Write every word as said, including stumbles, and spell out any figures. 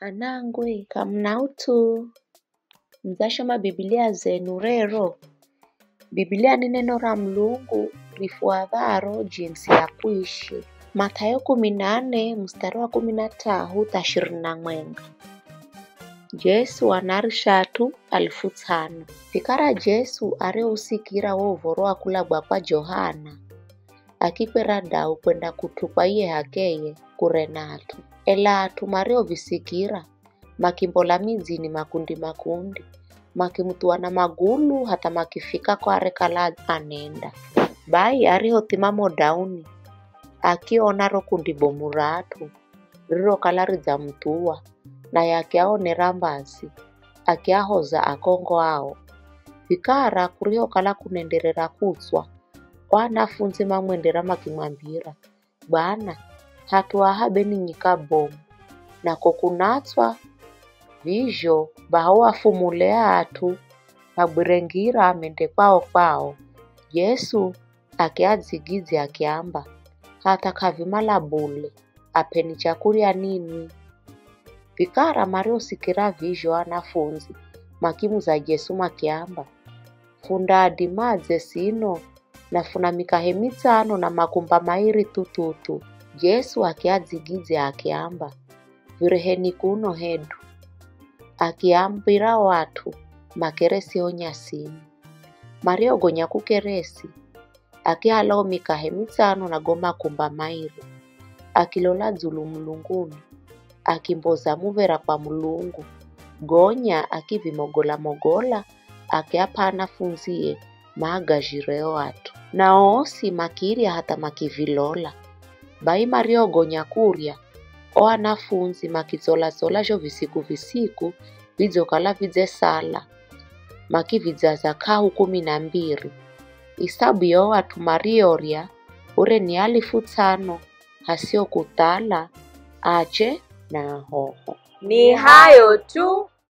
Anangwe, kamuna ut'u. Mudzashoma Biblia zenu rero? Biblia ni neno ra Mulungu rifuadharo jinsi ya kuishi. Mathayo kumi na nne mstari wa kumi na t'ahu tha ishirini na mwenga. Jesu anarishatu alifu tsano. Vikara Jesu ariousikira wo uvoro wa kulagwa kwa Johana, akikwera dau kwenda kut'u kwa iye h'akeye kure na at'u. Ela at'u mariovisikira, makimbola midzini makundi-makundi, makimuthuwa na magulu hatha makifika ko arekala anenda. Bai arihothima mo dauni, akiona ro kundi bomu ra at'u rirokala ridzamuthuwa, naye akiaonera mbazi, akiahoza akongo ao. Vikara kurihokala kunenderera kutswa, o anafundzi mamwendera makimwambira, "Bwana, hat'u aha be ni nyika bomu, nako kunatswa. Vizho baha uafumule at'u, magwire ngira mende kwao kwao." Jesu akiadzigidzya akiamba, "Hatha k'avimala bule, ap'eni chakurya ninwi." Vikara mariosikira vizho anafundzi makimuza Jesu makiamba, "Fundaadimadze sino na funa mikahe mitsano na makumba mairi thuthuthu?" Jesu akiadzigidzya akiamba, "Vireheni kuno hedu." Akiambira o at'u makeresi ho nyasini. Mariogonya kukeresi, akihala o mikahe mitsano na go makumba mairi, akilola dzulu mulunguni, akimboza muv̱era kwa Mulungu, gonya akivimogola-mogola, akiap'a anafundzie maagazhire o at'u. Na osi makirya hatha makivilola. Bai mariogonya kurya, o anafundzi makitsola-tsola zho visiku-visiku vidzokala vidzesala, makividzaza k'ahu kumi na mbiri. Isabu ya o at'u mariorya ure ni alifu tsano, hasio kuthala, ache na ahoho. Ni hayo tu,